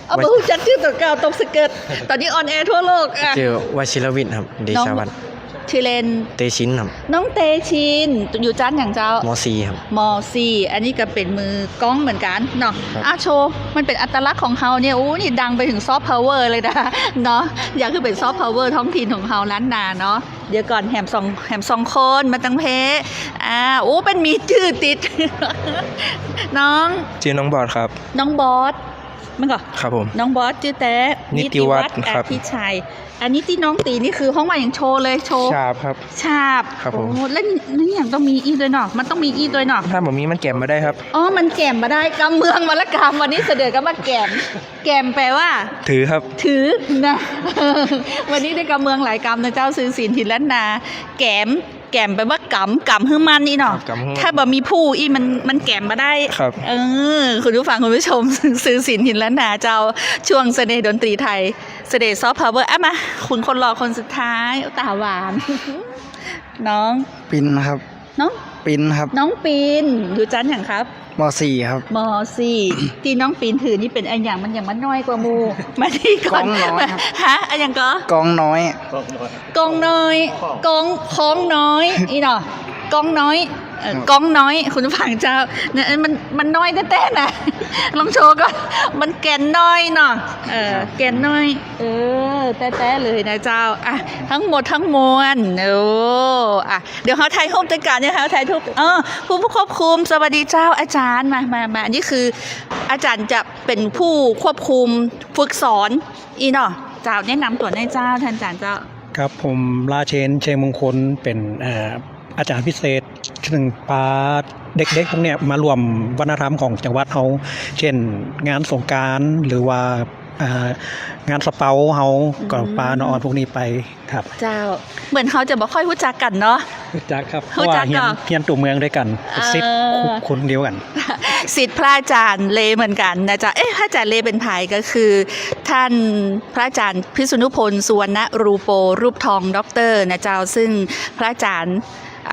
เอา วชิ- บ่ฮู้จักจื้อตั๋วเก่า ตกสะเกิด ต๋อนนี้ออนแอร์ทั่วโลก อ่ะ จื้อวชิรวิทย์ครับ เดชาวัฒน์ น้อง จื้อเล่น เตชินครับ น้องเตชิน อยู่จั้นหยังเจ้า ม.สี่ ครับ ม.สี่ อันนี้ก็เป๋นมือค้องเหมือนกั๋นเนาะ ครับ อ่ะ โชว์ มันเป๋นอัตลักษณ์ของเฮาเนี่ย โอ้ นี่ดังไปเถิงซอฟต์พาวเวอร์เลยนะ เนาะ อยากหื้อเป๋นซอฟต์พาวเวอร์ท้องถิ่นของเฮาล้านนาเนาะ เดี๋ยวก่อน แหมสอง แหมสองคนมาตังเพ อ่า โอ้ เปิ้นมีจื้อติด น้อง จื้อน้องบอสครับ น้องบอส มันก่อ ครับผม น้องบอสจื้อแต๊ นิติวัฒน์ นิติวัฒน์ ครับ อภิชัย อันนี้ตี้น้องตี๋นี่คือฮ้องว่าหยัง โชว์เลย โชว์ ฉาบครับ ฉาบ ครับผม โอ้ แล้วนี่หยังต้องมีอี้ตวยเนาะ มันต้องมีอี้ตวยเนาะ ถ้าบ่มีมันแก๋มบ่ได้ครับ อ๋อ มันแก๋มบ่ได้ กำเมืองมาละกำ วันนี้เสนอก็มาแก๋ม แก๋มแป๋ว่า ถือครับ ถือนะ วันนี้ได้กำเมืองหลายกำนะเจ้า ซื่อศีลถิ่นล้านนา แก๋ม แก๋มแป๋ว่ากำ กำหื้อมั่นนี่เนาะ ครับ กำหื้อมั่น ถ้าบ่มีผู้อี้มัน มันแก๋มบ่ได้ ครับ เออ คุณผู้ฟังคุณผู้ชม ซื่อศีลถิ่นล้านนาเจ้า ช่วงเสน่ห์ดนตรีไทย เสน่ห์ซอฟต์พาวเวอร์ อ่ะ มา คุณคนหล่อคนสุดท้าย ต๋าหวาน น้อง ปินครับ น้อง ปินครับ น้องปิน อยู่จั้นหยังครับ ม.สี่ ครับ ม.สี่ ตี้น้องปินถือนี่เป๋นอะหยัง มันหยังมันน้อยกว่าหมู่ มานี่ก่อน ค้องน้อยครับ ฮะ อะหยังก่อ ค้องน้อย ค้องน้อย ค้องน้อย ค้อง ค้องน้อย อี้เนาะ ค้องน้อย เอ่อ ครับ ค้องน้อย คุณผู้ฟังเจ้า เนี่ย มัน มันน้อยแต๊ๆ นะ ลองโชว์ก่อน มันแก่นน้อยเนาะ เออ ครับ แก่นน้อย เออ แต๊ๆ เลยนะเจ้า อ่ะ ทั้งหมดทั้งมวล โอ้ อ่ะ เดี๋ยวเฮาถ่ายรูปตวยกั๋นนะคะ ถ่ายรูป เออ ผู้ ผู้ควบคุม สวัสดีเจ้า อาจ๋ารย์ มา มา มา อันนี้คือ อาจ๋ารย์จะเป๋นผู้ควบคุมฝึกสอน อี้เนาะ เจ้า แนะนำตั๋วหน่อยเจ้า ต้านอาจ๋ารย์เจ้า ครับ ผม ราเชน ชัยมงคล เป๋น เอ่อ อาจ๋ารย์พิเศษ ซึ่งปาเด็กๆ พวกเนี้ยมาร่วมวัฒนธรรมของจังหวัดเฮา เช่น งานสงกรานต์ หรือว่า อ่า งานสะเปาเฮา อืม ก็ปาน้องออนพวกนี้ไป ครับ เจ้า เหมือนเฮาจะบ่ค่อยฮู้จักกั๋นเนาะ ฮู้จักครับ ฮู้จัก เพราะว่าเฮียน ก่อ เฮียนตั๋วเมืองตวยกั๋น เออ ศิษย์คนเดียวกั๋น ศิษย์พระอาจ๋ารย์เลเหมือนกั๋นนะเจ้า เอ๊ะ พระอาจ๋ารย์เลเป๋นใผ ก็คือท่านพระอาจ๋ารย์พิษณุพล สุวรรณรูโป รูปทองด็อกเตอร์นะเจ้า ซึ่งพระอาจ๋ารย์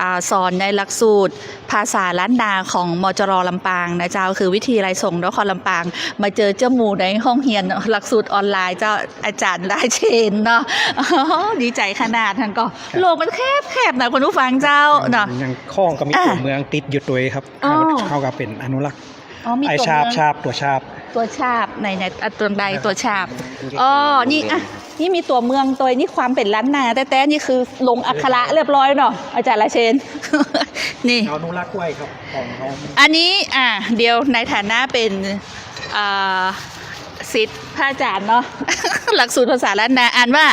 อ่า สอนในหลักสูตรภาษาล้านนาของ มจร ลำปางนะเจ้า คือวิทยาลัยสงฆ์นครลำปาง มาเจอเจ้าหมู่ในห้องเฮียนหลักสูตรออนไลน์เจ้า อาจ๋ารย์ราเชนเนาะ ดีใจ๋ขนาด ต้านก่อ ครับ โลกมันแคบๆ นะคุณผู้ฟังเจ้าเนาะ ยัง ยังค้องก็มี อ่ะ ตั๋วเมืองติดอยู่ตวยครับ อ๋อ เฮาก็เป๋นอนุรักษ์ อ๋อ มี ไอ้ ตั๋วเมือง ฉาบ ฉาบ ตั๋วฉาบ ตั๋วฉาบ ไหนๆ อ่ะ ตั๋วใด ตั๋วฉาบ อ๋อ นี่ อ่ะ นี่มีตั๋วเมืองตวย นี่ความเป๋นล้านนาแต๊ๆ นี่คือลงอักขระเรียบร้อยเนาะ อาจ๋ารย์ราเชน นี่ อนุรักษ์ไว้ครับ ของเขา อันนี้ อ่ะ เดี๋ยวในฐานะเป๋น อ่า ศิษย์พระอาจ๋ารย์เนาะ หลักสูตรภาษาล้านนา อ่านว่า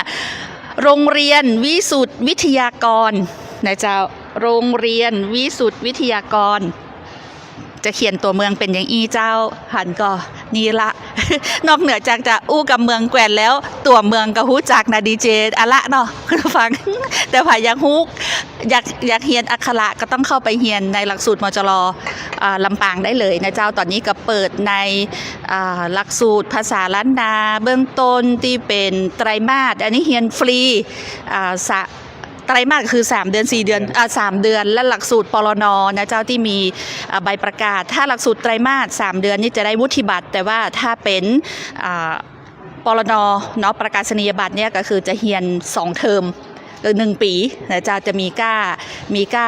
โรงเรียนวิสุทธิวิทยากร นะเจ้า โรงเรียนวิสุทธิวิทยากร จะเขียนตั๋วเมืองเป๋นอย่างอี้เจ้า หันก่อ นี่ละ นอกเหนือจากจะอู้กำเมืองแกว่นแล้ว ตั๋วเมืองก็ฮู้จักนะ ดีเจ อะละเนาะ ฟัง แต่ผาอยากฮู้ อยาก อยากเฮียนอักขระก็ต้องเข้าไปเฮียนในหลักสูตร มจร อ่า ลำปางได้เลยนะเจ้า ต๋อนนี้ก็เปิดใน อ่า หลักสูตรภาษาล้านนาเบื้องต้นตี้เป๋นไตรมาส อันนี้เฮียนฟรี อ่า สะ ไตรมาสคือสามเดือน สี่เดือน อ่า สามเดือน และหลักสูตร ปรณ นะเจ้า ตี้มี อ่า ใบประกาศ ถ้าหลักสูตรไตรมาสสามเดือนนี่จะได้วุฒิบัตร แต่ว่าถ้าเป๋น อ่า ปรณ เนาะ ประกาศนียบัตรเนี่ยก็คือจะเฮียนสองเทอม หรือหนึ่งปี๋นะเจ้า จะมีก้า มีก้า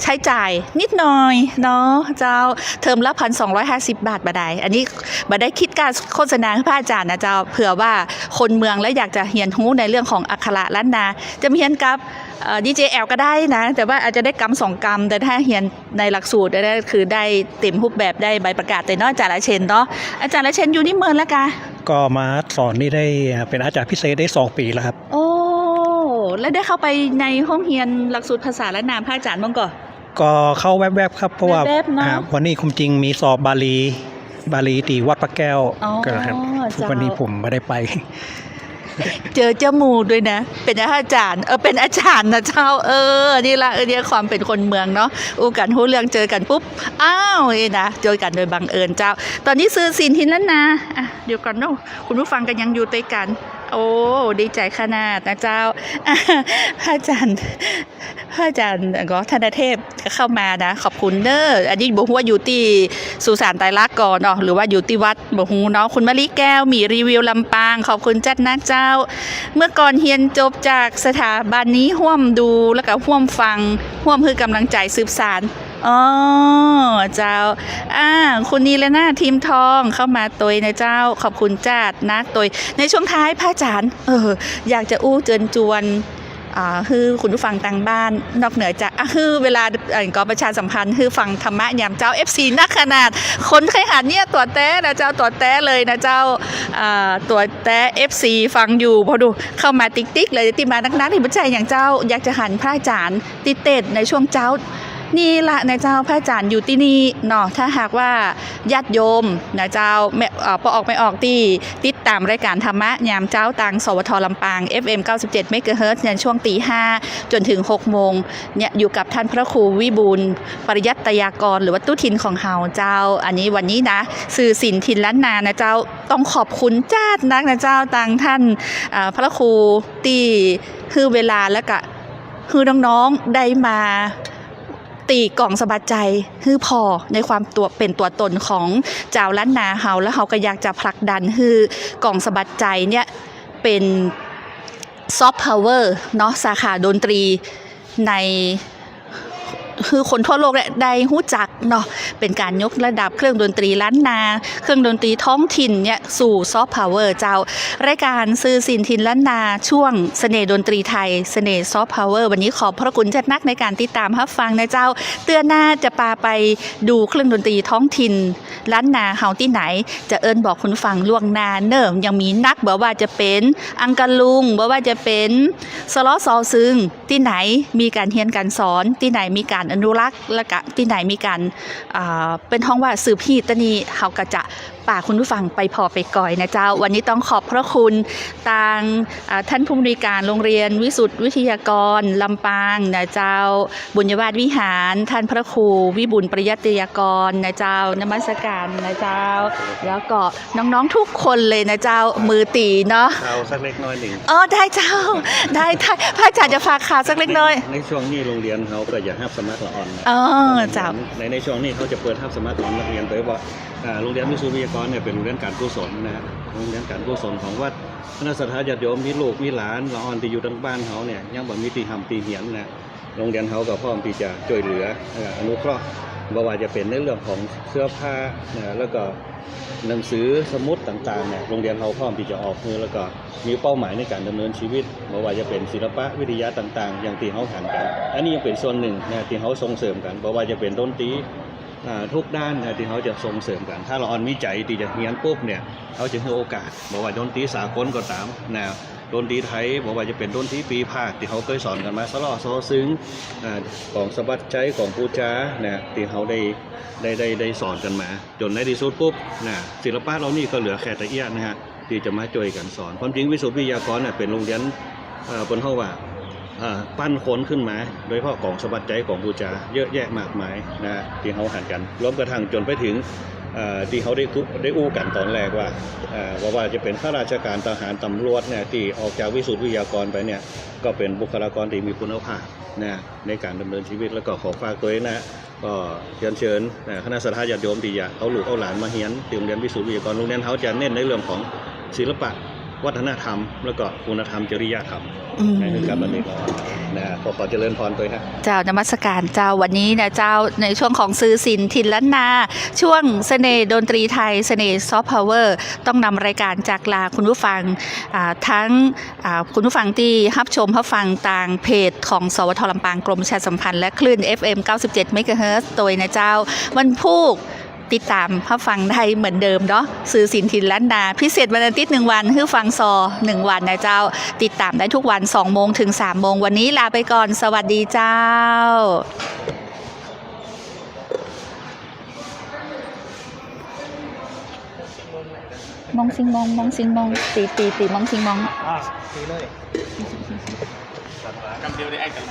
ใช้จ่ายนิดหน่อยเนาะเจ้า เทอมละ พันสองร้อยห้าสิบ บาท บ่ดาย อันนี้บ่ได้คิดก้าโฆษณาหื้อพระอาจ๋ารย์นะเจ้า เผื่อว่าคนเมืองแล้วอยากจะเฮียนฮู้ในเรื่องของอักขระล้านนา จะมาเฮียนกับ เอ่อ ดีเจ แอล ก็ได้นะ แต่ว่าอาจจะได้กำสองกำ แต่ถ้าเฮียนในหลักสูตรได้ คือได้เต็มรูปแบบ ได้ใบประกาศเต๊อะเนาะ อาจ๋ารย์ราเชนเนาะ อาจ๋ารย์ราเชนอยู่นี่เมินแล้วกา ก็มาสอนนี่ได้ อ่า เป๋นอาจ๋ารย์พิเศษได้สองปี๋แล้วครับ โอ้ แล้วได้เข้าไปในห้องเฮียนหลักสูตรภาษาล้านนาพระอาจ๋ารย์บ้างก่อ ก็เข้าแวบๆ ครับ เพราะว่า แวบๆ เนาะ อ่า วันนี้ความจริงมีสอบบาลี บาลีตี้วัดพระแก้ว อ๋อ ก็ครับ เจ้า วันนี้ผมบ่ได้ไป เจอเจ้าหมู่ด้วยนะ เป๋นอาจ๋ารย์ เออ เป๋นอาจ๋ารย์นะเจ้า เออ นี่ละ เออ เนี่ยความเป๋นคนเมืองเนาะ อู้กั๋นฮู้เรื่อง เจอกั๋นปุ๊บ อ้าว นี่นะ เจอกั๋นโดยบังเอิญเจ้า ต๋อนนี้สื่อสินถิ่นล้านนา อ่ะ เดี๋ยวก่อนเนาะ คุณผู้ฟังก็ยังอยู่ตวยกั๋น โอ้ ดีใจ๋ขนาดนะเจ้า พระอาจ๋ารย์ พระอาจ๋ารย์ก็ธนเทพก็เข้ามานะ ขอบคุณเน้อ อันนี้บ่ฮู้ว่าอยู่ตี้สุสานไตรลักษณ์ก่อเนาะ หรือว่าอยู่ตี้วัดบ่ฮู้เนาะ คุณมะลิแก้ว หมีรีวิวลำปาง ขอบคุณจัดนักเจ้า เมื่อก่อนเฮียนจบจากสถาบันนี้ฮ่วมดู แล้วก็ฮ่วมฟัง ฮ่วมหื้อกำลังใจ๋สืบสาน อ๋อ เจ้า อ่า คุณนีรนาถ ทีมทอง เข้ามาตวยนะเจ้า ขอบคุณจัดนักตวย ในช่วงท้ายพระอาจ๋ารย์ เออ อยากจะอู้เจิญจวน อ่า หื้อคุณผู้ฟังตางบ้าน นอกเหนือจาก อ่ะ หื้อเวลา เอ่อ ก็ประชาสัมพันธ์ หื้อฟังธรรมะยามเจ๊า เอฟซี นักขนาด คนใค่หันเนี่ย ตั๋วแต๊นะเจ้า ตั๋วแต๊เลยนะเจ้า อ่า ตั๋วแต๊ เอฟซี ฟังอยู่ พอดู เข้ามาติ๊กๆ เลย ตี้มานักๆ นี่บ่ใจ้หยังเจ้า อยากจะหันพระอาจ๋ารย์ตี้เตสน์ในช่วงเจ๊า นี่ละนะเจ้า พระอาจ๋ารย์อยู่ตี้นี่เนาะ ถ้าหากว่าญาติโยมนะเจ้า แม่ เอ่อ ป้อออกแม่ออกตี้ติดตามรายก๋านธรรมะยามเจ๊าตาง สวท ลำปาง เอฟเอ็ม เก้าสิบเจ็ด เมกะเฮิรตซ์ ในช่วงตี๋ห้าจ๋นเถิงหกโมงเนี่ย อยู่กับท่านพระครูวิบูลย์ ปริยัตยากร หรือว่าตุ๊ถิ่นของเฮาเจ้า อันนี้วันนี้นะ สื่อสินถิ่นล้านนานะเจ้า ต้องขอบคุณจัดนักนะเจ้า ตางท่าน เอ่อ พระครูตี้หื้อเวลา แล้วก็หื้อน้องๆ ได้มา ตี๋ก่องสะบัดใจ๋หื้อผ่อในความตั๋ว เป๋นตั๋วตนของจาวล้านนาเฮา แล้วเฮาก็อยากจะผลักดันหื้อก่องสะบัดใจ๋เนี่ยเป๋นซอฟต์พาวเวอร์เนาะ สาขาดนตรีใน หื้อคนทั่วโลกเนี่ยได้ฮู้จักเนาะ เป๋นก๋านยกระดับเครื่องดนตรีล้านนา เครื่องดนตรีท้องถิ่นเนี่ยสู่ซอฟต์พาวเวอร์เจ้า รายก๋านสื่อสินถิ่นล้านนา ช่วงเสน่ห์ดนตรีไทย เสน่ห์ซอฟต์พาวเวอร์ วันนี้ขอบพระคุณจัดนักในก๋านติดต๋ามฮับฟังนะเจ้า เตื้อหน้าจะปาไปดูเครื่องดนตรีท้องถิ่นล้านนาเฮาตี้ไหน จะเอิ้นบอกคุณผู้ฟังล่วงหน้าเน่อ ยังมีนัก บ่ว่าจะเป๋นอังกะลุง บ่ว่าจะเป๋นสะเลาะซอซึง ตี้ไหนมีก๋านเฮียนก๋านสอน ตี้ไหนมีก๋านอนุรักษ์ แล้วก็ตี้ไหนมีก๋าน อ่า เปิ้นฮ้องว่าสืบฮีต ตี้นี่เฮาก็จะปาคุณผู้ฟังไปผ่อไปก่อยนะเจ้า วันนี้ต้องขอบพระคุณตาง อ่า ท่านผู้อำนวยการโรงเรียนวิสุทธิวิทยากรลำปางนะเจ้า บุญญวาสวิหาร ท่านพระครูวิบูลย์ปริยัตยากรนะเจ้า นมัสการนะเจ้า แล้วก็น้องๆ ทุกคนเลยนะเจ้า มือตี๋เนาะ ข่าวสักเล็กน้อยหนึ่ง อ๋อ ได้เจ้า ได้ ได้ พระอาจ๋ารย์จะฝากข่าวสักเล็กน้อย ใน ในช่วงนี้โรงเรียนเฮาก็จะฮับสมัครละอ่อนนะ อ๋อ เจ้า ใน ในช่วงนี้เขาจะเปิดฮับสมัครละอ่อนนักเรียน โดยเฉพาะ อ่า โรงเรียนวิสุทธิวิทยากรเนี่ยเป๋นโรงเรียนก๋านกุศลนะฮะ โรงเรียนก๋านกุศลของวัด คณะศรัทธาญาติโยม มีลูกมีหลานละอ่อนตี้อยู่ตางบ้านเฮาเนี่ย ยังบ่มีตี้ฮ่ำตี้เฮียนนะ โรงเรียนเฮาก็พร้อมตี้จะจ้วยเหลือ เอ่อ อนุเคราะห์ บ่ว่าจะเป๋นในเรื่องของเสื้อผ้านะ แล้วก็หนังสือสมุดต่างๆ เนี่ย โรงเรียนเฮาพร้อมตี้จะออกหื้อ แล้วก็มีเป้าหมายในก๋านดำเนินชีวิต บ่ว่าจะเป๋นศิลปะวิทยาต่างๆ อย่างตี้เฮาหันกั๋น อันนี้ยังเป๋นส่วนนึ่งนะ ตี้เฮาส่งเสริมกั๋น บ่ว่าจะเป๋นดนตรี อ่า กู้ด้านนะ ตี้เฮาจะส่งเสริมกั๋น ถ้าเฮาอ่อนมีใจ๋ตี้จะเฮียนปุ๊บเนี่ย เฮาจะหื้อโอกาส บ่ว่าดนตรีสากลก็ต๋ามนะ ดนตรีไทย บ่ว่าจะเป๋นดนตรีปี๋พาดตี้เฮาเกยสอนกั๋นมา สะเลาะซอซึง อ่า ก๋องสะบัดใจ๊ ก๋องปู๋จานะ ตี้เฮาได้ ได้ ได้ ได้สอนกั๋นมา จ๋นในตี้สุดปุ๊บนะ ศิลปะเหล่านี้ก็เหลือแค่ตะเอี้ยะนะฮะ ตี้จะมาจ้วยกั๋นสอน ความจริงวิสุทธิวิทยากรเนี่ยเป๋นโรงเรียน เอ่อ เปิ้นฮ้องว่า เอ่อ ปั้นคนขึ้นมา โดยเฉพาะก๋องสะบัดใจ๊ ก๋องปู๋จา เยอะแยะมากมายนะ ตี้เฮาหันกั๋น รวมกระทั่งจ๋นไปเถิง เอ่อ ตี้เฮาได้กู้ ได้อู้กั๋นต๋อนแรกว่า เอ่อ บ่ว่าจะเป๋นข้าราชก๋าน ทหาร ต๋ำรวจเนี่ย ตี้ออกจากวิสุทธิวิทยากรไปเนี่ย ก็เป๋นบุคลากรตี้มีคุณภาพนะ ในก๋านดำเนินชีวิต แล้วก็ขอฝากตวยนะ ก็เรียนเชิญ เอ่อ คณะศรัทธาญาติโยมตี้จะเอาลูกเอาหลานมาเฮียนตี้โรงเรียนวิสุทธิวิทยากร โรงเรียนเฮาจะเน้นในเรื่องของศิลปะ วัฒนธรรม แล้วก็คุณธรรมจริยธรรม อืม ในเรื่องการบัณฑิตนะ ขอ ขอเจริญพรตวยฮะ เจ้า นมัสก๋านเจ้า วันนี้นะเจ้า ในช่วงของสื่อศิลป์ถิ่นล้านนา ช่วงเสน่ห์ดนตรีไทย เสน่ห์ซอฟต์พาวเวอร์ ต้องนำรายก๋านจากลาคุณผู้ฟัง อ่า ทั้ง อ่า คุณผู้ฟังตี้ฮับชมฮับฟังตางเพจของ สวท ลำปาง กรมประชาสัมพันธ์ และคลื่น เอฟเอ็ม เก้าสิบเจ็ด เมกะเฮิรตซ์ ตวยนะเจ้า วันพูกติดต๋ามฮับฟังได้เหมือนเดิมเนาะ สื่อศิลป์ถิ่นล้านนา พิเศษวันอาทิตย์หนึ่งวัน หื้อฟังซอหนึ่งวันนะเจ้า ติดต๋ามได้กู้วัน สองโมงเถิงสามโมง วันนี้ลาไปก่อน สวัสดีเจ้า มองซิงมอง มองซิงมอง ตี๋ ตี๋ ตี๋ มองซิงมอง อ่า ตี๋เลย กำเดียวได้ไอ้กัน